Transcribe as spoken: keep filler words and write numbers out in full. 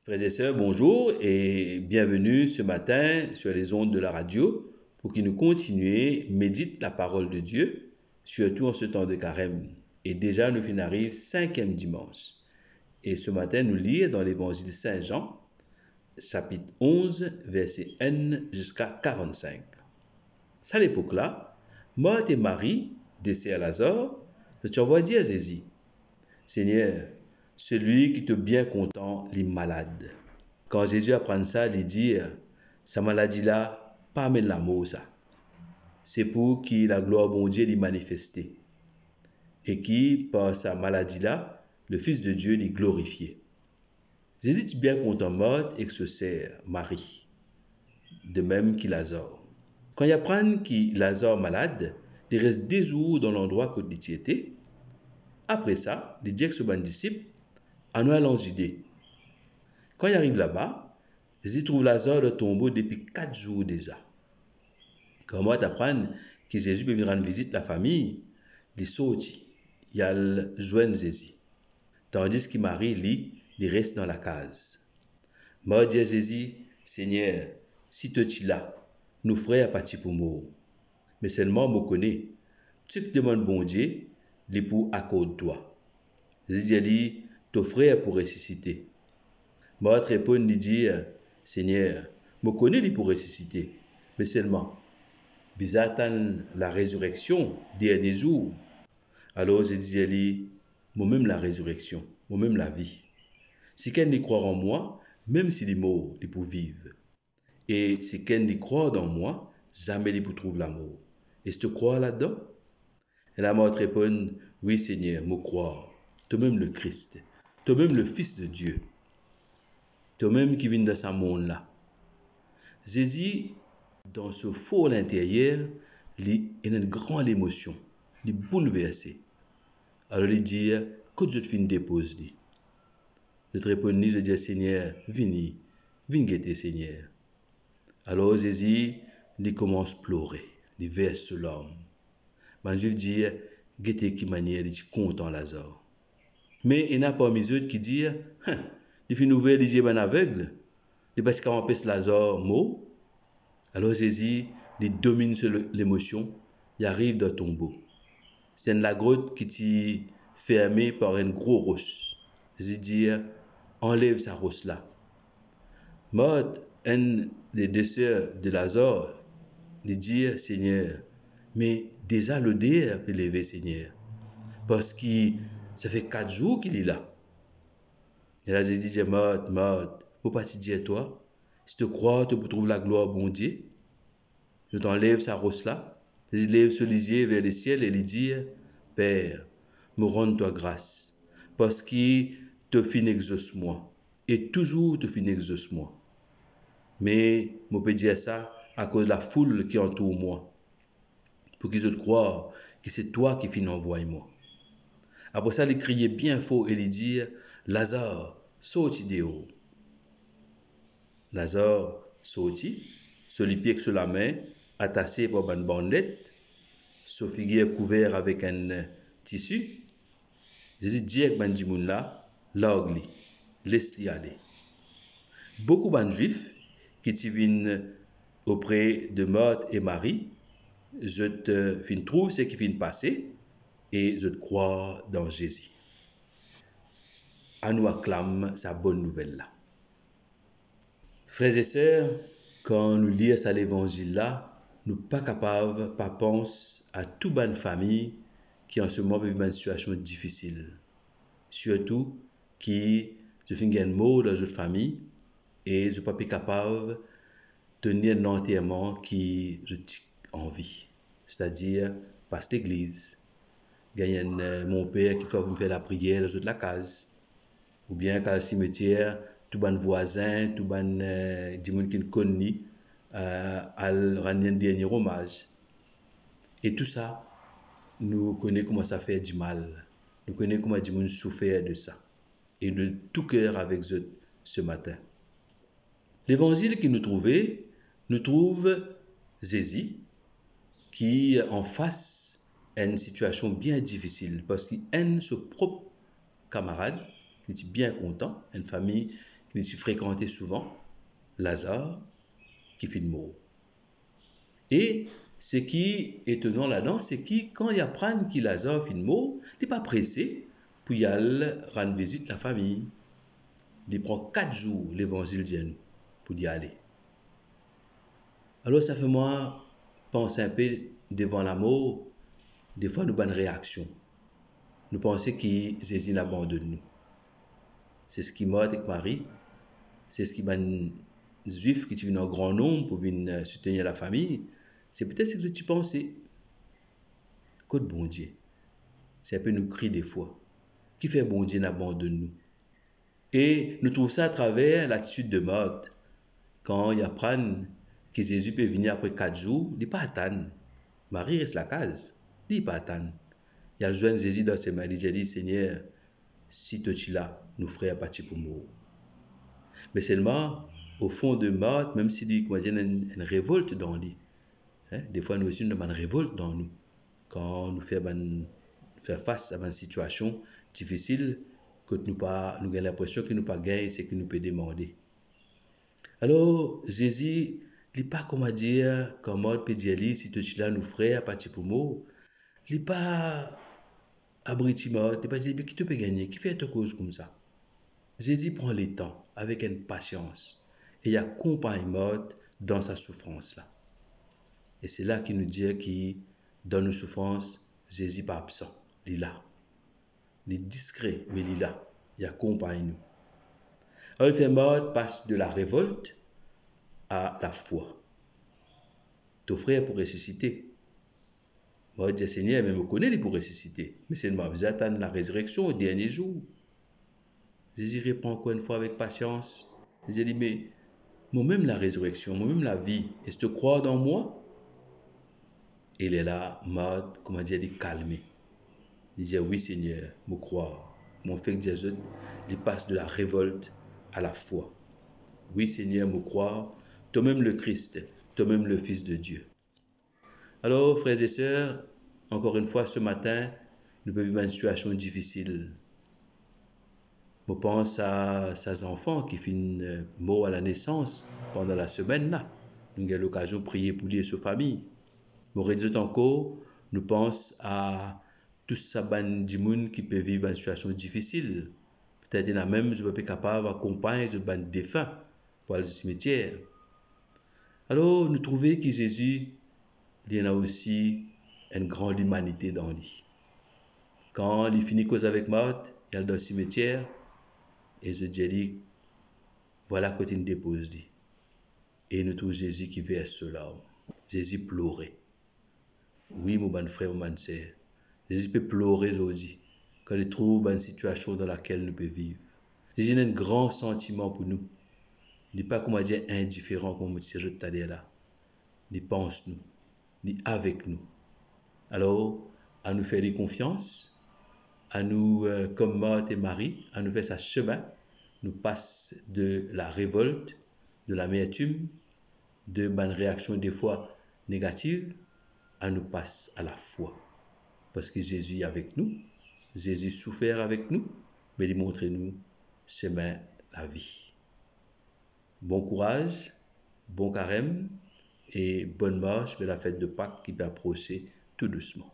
Frères et sœurs, bonjour et bienvenue ce matin sur les ondes de la radio pour que nous continuions méditer la parole de Dieu, surtout en ce temps de carême. Et déjà, nous finissons arrive cinquième dimanche. Et ce matin, nous lire dans l'évangile Saint Jean, chapitre onze, verset un jusqu'à quarante-cinq. Sa lepok la, Mart e Mari, de ser Lazar, zot ti anvway dir Zezi, "Segner, selwi ki to bien kontan, li malad." Kan Zezi aprann sa, li dir, "Sa maladi la pa amenn lamor sa. Se pou ki laglwar Bondie li manifeste, e ki par sa maladi la, le Fils de Dieu li glorifie." Zezi ti bien kontan Mart ek so ser Mari, de mem ki Lazar. Kan li aprann ki Lazar malad, li res de zour dan landrwa kot li ti ete. Apre sa, li dir ek so bann disip, "Anou al an Zide." Kan li ariv laba, Zezi trouv Lazar dan tonbo depi kat zour deza. Kan Mart aprann ki Zezi pe vinn rann vizit lafami, li sorti, li al zwenn Zezi, tandis ki Mari, li, li res dan lakaz. Mart dir Zezi, "Segner, si to ti la, nou frer pa ti pou mor. Me selman mo kone, tou seki to demann Bondie, li pou akord twa." Zezi dir li, "To frer pou resisite." Mart reponn, li dir, "Segner, mo kone li pou resisite, me selman, bizin atann larezireksion dernie zour." Alor Zezi dir li, "Momem larezireksion, momem lavi. Si kikenn li krwar an mwa, mem si li mor, li pou viv. E si kikenn li krwar dan mwa, zame li pou trouv lamor. Eski to krwar ladan?" E la Mart reponn, "Wi Segner, mo krwar, tomem Lekris, tomem Lefis de Dieu, tomem ki vinn dan sa monn la." Zezi, dan so for linteryer, li ena enn gran lemosion, li boulverse. Alor li dir, "Kot zot finn depoz li?" Zot reponn li, zot dir, "Segner, vini, vinn gete Segner." Alor Zezi, li koumans plore, li vers so larm. Bann Zwif dir, "Gete ki manier li ti kontan Lazar." Me ena parmi zot ki dir, "Hin, li finn ouver lizie bann aveg, li pa ti kav anpes Lazar mor?" Alor Zezi, li dominn so le-, lemosion, li ariv dan tonbo. Se enn lagrot ki ti ferme par enn gro ros. Zezi dir, "Anlev sa ros la." Mart, enn de, de ser de Lazar, li dir, "Segner, me deza loder pe leve, Segner, parski sa fer kat zour ki li la." E la Zezi dir, "Mart, Mart, mo pa ti dir twa, si to krwar, to pou trouv laglwar Bondie?" Zot anlev sa ros la, li lev so lizie ver lesiel e li dir, "Per, mo rann twa gras, parski to finn exos mwa, e touzour to finn exos mwa. Me mo pe dir sa akoz lafoul ki antour mwa, pouki zot krwar ki se twa ki finn anvway mwa." Apre sa, li kriye bien for e li dir, "Lazar, sorti deor." Lazar sorti, so lipie ek so lame atase par bann bannet, so figir kouver avek enn tisi. Zezi dir ek bann dimoun la, "Larg li, les li ale." Boukou bann Zwif ki ti vinn opre de Mart e Mari, zot, eh, finn trouv seki finn pase e zot krwar dan Zezi. Anou aklam sa bonn nouvel la. Frer e ser, kan nou lir sa levanzil la, nou pa kapav pa pans a tou bann fami ki an se moman pe viv bann sitiasion difisil, sirtou ki zot finn gagn enn mor dan zot fami e zot pa pe kapav donn li enn lanterman ki zot ti anvi, setadir pas legliz, gagn enn, eh, monper ki kapav vinn fer lapriyer dan zot lakaz, oubien al simetier, tou bann vwazin, tou bann, eh, dimoun ki konn li, eh, al rann li enn dernie omaz. E tou sa, nou kone kouma sa fer dimal. Nou kone kouma dimoun soufer de sa. E nou tou ker avek zot se matin. Levanzil ki nou trouve, nou trouv Zezi ki anfas enn sitiasion bien difisil, parski enn so prop kamarad, ki ti bien kontan, enn fami li ti frekante souvan Lazar ki finn mor. E seki etonan ladan, seki kan li aprann ki Lazar finn mor, li pa prese pou li al rann vizit lafami. Li pran kat zour, Levanzil dir nou, pou li ale. Alor, sa fer mwa panse inpe devan lamor, defwa nou bann reaksion. Nou panse ki Zezi inn abandonn nou. Seki Mart ek Mari, seki bann Zwif ki ti vinn an gran nonb pou vinn, eh, soutenir lafami, se petet seki zot ti panse. Kot Bondie? Se inpe nou kri defwa. Kifer Bondie inn abandonn nou? E nou trouv sa atraver latitid de Mart. Kan li aprann ki Zezi pe vini apre kat zour, li pa atann. Mari res lakaz, li pa atann. Li al zwenn Zezi dan semin, li dir li, "Segner, si to ti la, nou frer pa ti pou mor." Me selman, o fon de Mart, mem si li, kouma dir, ena enn, enn revolt dan li, Hein? Defwa nou osi nou ena bann revolt dan nou. Kan nou fer bann, fer fas a bann sitiasion difisil, kot nou pa, nou gagn linpresion ki nou pa gagn seki nou pe demande. Alor, Zezi, li pa, kouma dir, kan Mart pe dir li, "Si to ti la, nou frer pa ti pou mor." Li pa abriti Mart, li pa dir, "Me ki to pe gagne? Kifer to koz koumsa?" Zezi pran letan avek enn pasians e li akonpagn Mart dan sa soufrans la. E se la ki nou dir ki dan nou soufrans, Zezi pa absan, li la. Li diskre, me li la, li akonpagn nou. Alor, li fer Mart pas de la revolt a lafwa. To frer pou resisite. Mart dir, "Segner, me mo kone li pou resisite, me selman bizin atann larezireksion, dernie zour." Zezi reponn ankor enn fwa avek pasians. Li dir li, "Me momem larezireksion, momem lavi, eski to krwar dan mwa?" E lerla, Mart, kouma dir, li kalme. Li dir, "Wi, Segner, mo krwar." Mo fek dir zot, li pas de la revolt a lafwa. "Wi, Segner, mo krwar, tomem Lekris, tomem Lefis de Die." Alor, frer e ser, ankor enn fwa, se matin, nou pe viv enn sitiasion difisil. Mo pans a sa zanfan ki finn, eh, mor a lanesans pandan lasemenn la. Nou gagn lokazion priye pou li e so fami. Mo redir zot ankor, nou pans a tou sa bann dimoun ki pe viv bann sitiasion difisil. Petet ena mem zot pa pe kapav akonpagn zot bann defin pou al simetier. Alor, nou trouve ki Zezi, li ena osi enn gran limanite dan li. Kan li fini koz avek Mart, li al dan simetier, e zot dir li, "Vwala kot inn depoz li." E nou trouv Zezi ki vers so larm. Zezi plore. Wi, mo bann frer, mo bann ser, Zezi pe plore zordi kan li trouv bann sitiasion dan lakel nou pe viv. Zezi ena enn gran santiman pou nou. Li pa, kouma dir, indiferan, kouma mo ti dir zot taler la. Li pans nou, li avek nou. Alor, anou fer li konfians, anou, eh, kom Mart e Mari, anou fer sa semin, nou pas de la revolt, de lamertim, de bann reaksion defwa negativ, anou pas a lafwa. Parski Zezi avek nou, Zezi soufer avek nou, me li montre nou semin lavi. Bon kouraz, bon karem e bonn mars ver lafet de Pak ki pe aprose tou dousman.